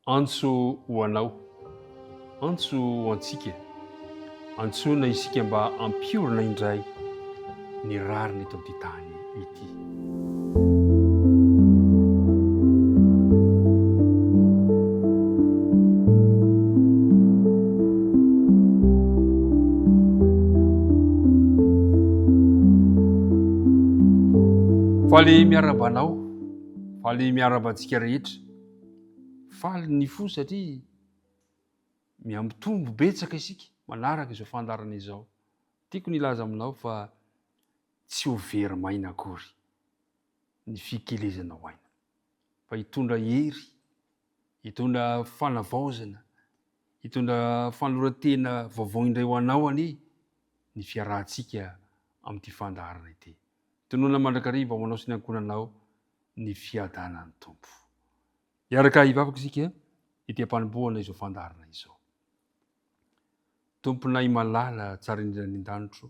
Antso ho anao, antso ho antsika, antsoina isika mba hampiorina indray ny rariny eto amin'ity tany ity. Faly miarahaba anao, faly miarahaba antsika rehetra. Faly ny fo satria mihamitombo betsaka isika manaraka izao fandaharana izao. Tiako ny hilaza aminao fa tsy ho very maina akory ny fikelezanao aina fa hitondra hery, hitondra fanavaozana, hitondra fanoloran-tena vaovao indray ho anao anie ny fiarahantsika amin'ity fandaharana ity. Tononina mandrakariva ho anao sy ny ankohonanao ny fiadanan'ny Tompo. Hiaraka hivavaka isika ety am-panombohana izao fandaharana izao. Tomponay malala tsara indrindra any an-danitro,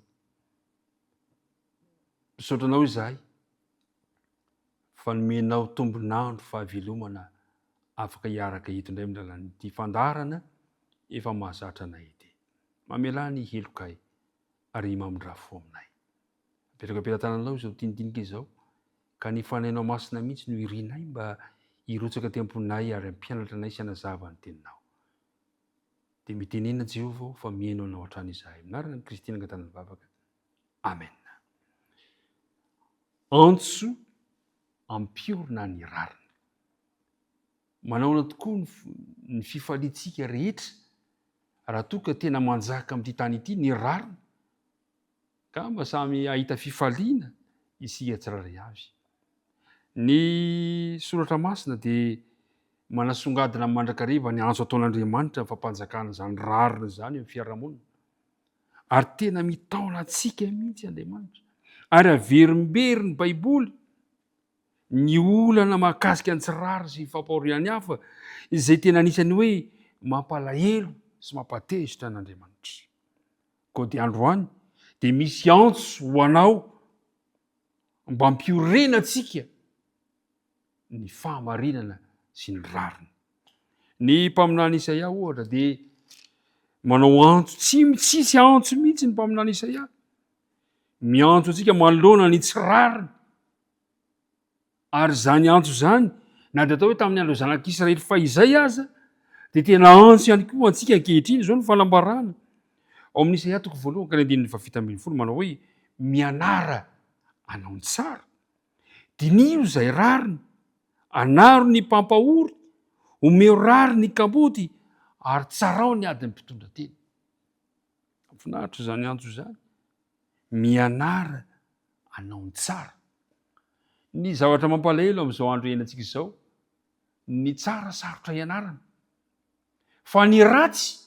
misaotra anao izahay fa nomenao tombon'andro fahavelomana afaka hiaraka eto indray amin'ny alalan'ity fandaharana efa mahazatra anay ity. Mamelà ny helokay ary mamindrà fo aminay. Apetrako am-pelatananao izao dinidinika izao, ka ny Fanahinao Masina mihitsy no irinay mba hirotsaka aty am-ponay ary hampianatra anay sy hanazava ny Teninao. Dia mitenena Jehovah ô fa mihaino Anao hatrany izahay. Amin'ny anaran'i Kristy nangatahana ny vavaka. Amen. Antso ampiorina ny rariny. Manahoana tokoa ny fifaliantsika rehetra raha toa ka tena manjaka amin'ity tany ity ny rariny? Angamba samy hahita fifaliana isika tsirairay avy. Ny Soratra Masina dia manasongadina mandrakariva ny antso ataon'Andriamanitra amin'ny fampanjakana izany rariny izany eo amin'ny fiarahamonina. Ary tena mitaona antsika mihitsy Andriamanitra. Ary averimberin'ny Baiboly ny olana mahakasika ny tsy rariny sy ny fampahorian'ny hafa, izay tena anisan'ny hoe mampalahelo sy mampatezitra an'Andriamanitra. Koa dia androany dia misy antso ho anao mba hampiorenantsika ny fahamarinana sy ny rariny. Ny mpaminany Isaia ohatra dia manao antso, tsy mitsitsy antso mihitsy ny mpaminany Isaia. Miantso antsika manoloana ny tsy rariny. Ary izany antso izany, na dia atao hoe tamin'ny andron'ny zanak'Israely fahizay aza, dia tena antso ihany koa ho antsika ankehitriny izao ny fanambarana. Ao amin'ny Isaia toko voalohany ka ny andininy faha-17 manao hoe, Mianara hanao ny tsara, diniho izay rariny, anaro ny mpampahory, omeo rariny ny kamboty, ary tsarao ny adin'ny mpitondra tena. Mahafinaritra izany antso izany. Mianara hanao ny tsara. Ny zavatra mampalahelo amin'izao andro iainantsika izao, ny tsara sarotra ianarana, fa ny ratsy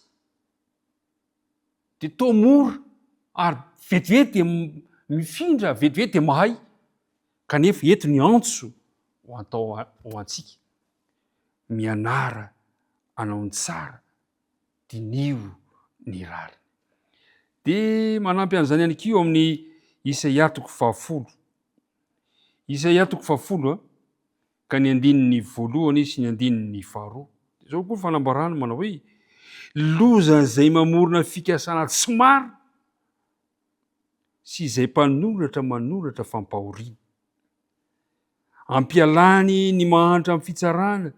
dia toa mora ary vetivety dia mifindra, vetivety dia mahay. Kanefa eto ny antso ho atao ho antsika, mianara hanao ny tsara, diniho ny rariny. Dia manampy an'izany ihany koa amin'ny Isaia toko fahafolo. Isaia toko fahafolo ka ny andininy voalohany sy ny andininy faharoa. Dia izao koa ny fanambarany manao hoe, Loza izay mamorona fikasana tsy marina sy izay mpanoratra manoratra fampahoriana. Ampialany ny mahantra amin'ny fitsarana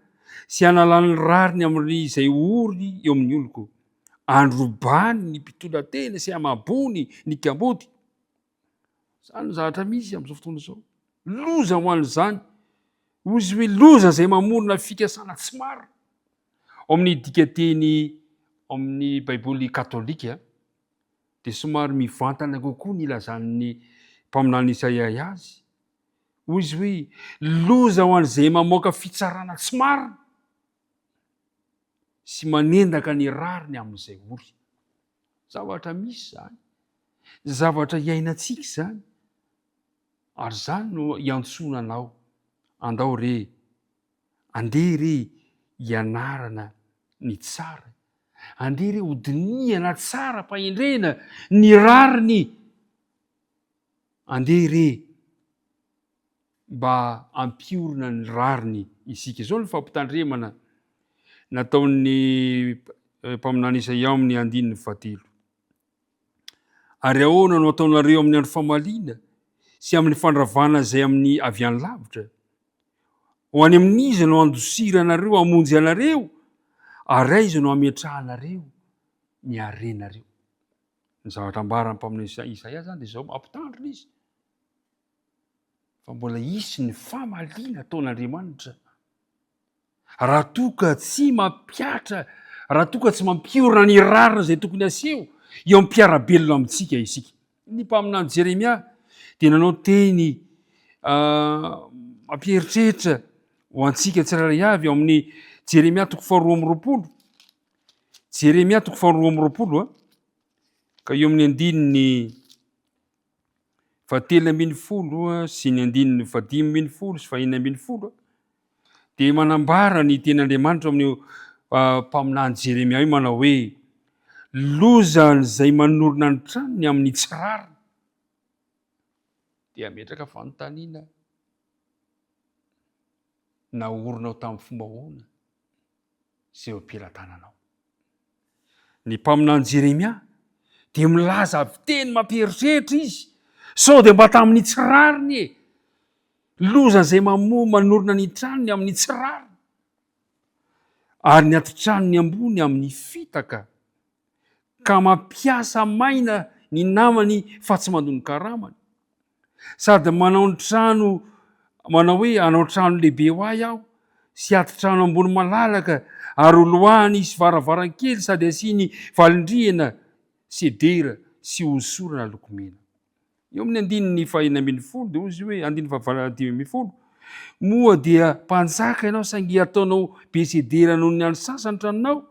sy analany ny rariny amin'izay ory eo amin'ny oloko. Androbany ny mpitondra tena sy amabony ny kamboty. Izany no zavatra misy amin'izao fotoana izao. Loza ho an'izany. Hoy izy hoe loza izay mamorona fikasana tsy marina. Ao amin'ny dikanteny ao amin'ny Baiboly katolika dia somary mivantana kokoa ny ilazan'ny mpaminany Isaia azy. Hoy izy hoe loza ho an'izay mamoaka fitsarana tsy marina sy manendaka ny rariny amin'izay ory. Zavatra misy izany. Zavatra iainantsika izany. Ary izany no iantsoana anao. Andao re, andeha re hianarana ny tsara. Andeha re hodinihana tsara am-pahendrena ny rariny. Andeha re mba hampiorina ny rariny isika. Izao ny fampitandremana. nataon'ny mpaminany Isaia ao amin'ny andininy fahatelo. Ary ahoana no ataonareo amin'ny andro famaliana sy amin'ny fandravana izay amin'ny avy any lavitra? Ho any amin'iza no handosiranareo hamonjy anareo, ary aiza no hametrahanareo ny harenareo? Ny zavatra ambaran'ny mpaminany Isaia izany dia izao, mampitandrina izy fa mbola hisy ny famaliana ataon'Andriamanitra raha toa ka tsy mampihatra, raha toa ka tsy mampiorina ny rariny izay tokony haseho eo amin'ny mpiara-belona amintsika isika. Ny mpaminany Jeremia dia nanao teny mampieritreritra ho antsika tsirairay avy ao amin'ny Jeremia toko faharoa amby 20. Jeremia toko faharoa amby 20 ka eo amin'ny andininy fahatelo 12 sy ny andininy faha-15 sy faha-16 dia manambara ny tenin'Andriamanitra amin'io mpaminany Jeremia io manao hoe lozan'izay manorina ny tranony amin'ny tsy rariny. Dia ametraka fanontaniana naorinao tamin'ny fomba ahoana izay eo am-pelatananao. Ny mpaminany Jeremia dia milaza avy teny mampieritreritra izy, sao dia mba tamin'ny tsy rariny e! Loza izay mamoa manorina ny tranony amin'ny tsy rariny, ary ny atitranony ambony amin'ny fitaka, ka mampiasa maina ny namany fa tsy mandoa ny karamany. Sady manao ny trano manao hoe hanao trano lehibe ho ahy aho sy atitrano ambony malalaka ary ho loahany hisy varavarankely sady asiany valindrihana sedera sy hosorana lokomena. Eo amin'ny andininy faha-16 dia hoy izy hoe andininy faha-15 moa dia mpanjaka ianao saingy ataonao be sedera noho ny an'ny sasany tranonao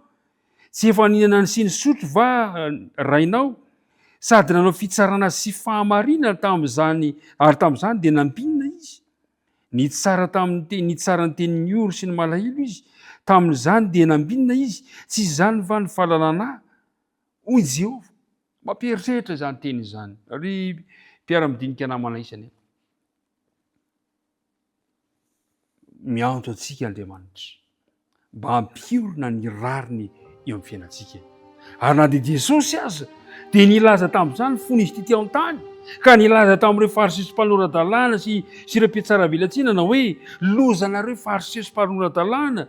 Tsy efa nihinana sy nisotro va rainao, sady nanao fitsarana sy fahamarinana tamin'izany, ary tamin'izany dia nampinina izy? Nitsara tamin'ny teny, nitsara ny tenin'ny ory sy ny malahelo izy, tamin'izany dia nambinina izy. Tsy izany va ny fahalalana ahy? Hoy Jehovah. Mampieritreritra izany teny izany, ry mpiara-midinika namana isany. Miantso antsika Andriamanitra mba hampiorina ny rariny eo amin'ny fiainantsika. Ary na dia Jesosy aza dia nilaza tamin'izany fony izy tety an-tany, ka nilaza tamin'ireo Fariseo sy mpanora-dalàna sy sy ireo mpihatsaravelatsihy nanao hoe, Lozanareo Fariseo sy mpanora-dalàna,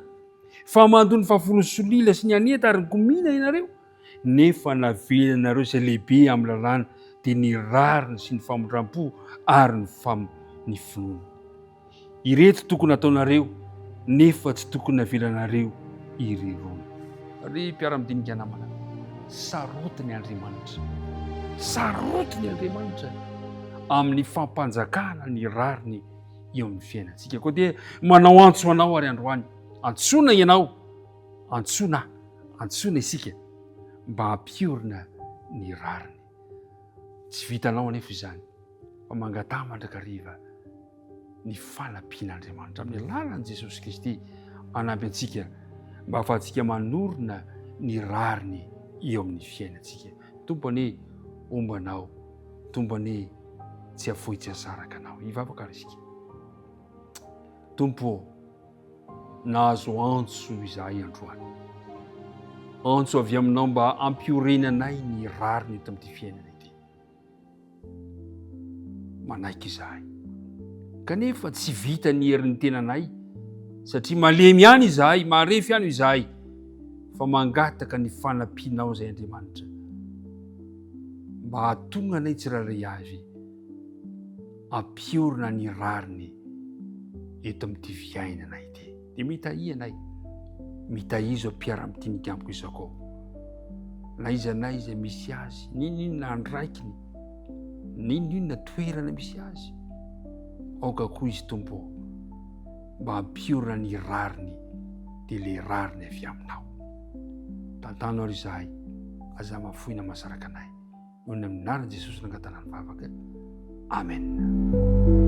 fa mandoa ny fahafolon'ny solila sy ny aneta ary ny komina ianareo, nefa navelanareo izay lehibe amin'ny lalàna, dia ny rariny sy ny famindram-po ary ny fam ny finoana. Ireto tokony hataonareo, nefa tsy tokony navelanareo irerona. Ry mpiara-midinika namana, sarotiny Andriamanitra, sarotiny Andriamanitra amin'ny fampanjakana ny rariny eo amin'ny fiainantsika. Koa dia manao antso anao ary androany, antsoina ianao, antsoina aho, antsoina isika mba hampiorina ny rariny. Tsy vitanao anefa izany fa mangataha mandrakariva ny fanampian'Andriamanitra amin'ny alalan'i Jesosy Kristy hanampy antsika mba hahafahantsika manorina ny rariny eo amin'ny fiainantsika. Tompo anie homba anao, Tompo anie tsy hafoy tsy hahasaraka anao. Hivavaka ary isika. Tompo ô, nahazo antso izahay androany. Antso avy aminao mba hampiorenanay ny rariny eto amin'ity fiainana ity. Manaiky izahay. Kanefa tsy vita ny herin'ny tenanay, satria malemy ihany izahay, marefo ihany izahay, fa mangataka ny fanampianao izay Andriamanitra. Mba hahatonga anay tsirairay avy hampiorina ny rariny eto amin'ity fiainana ity. Dia mitahia anay, mitahia izao mpiara-midinika amiko izao koa. Na iza na iza misy azy, n'inon'inona andraikiny, n'inon'inona toerana misy azy, aoka koa izy Tompo mba hampiorina ny rariny dia le rariny avy aminao. Tantano ary izahay, aza mahafoy na mahasaraka anay. Noho ny amin'ny anaran'i Jesosy nangatana ny vavaka. Amen.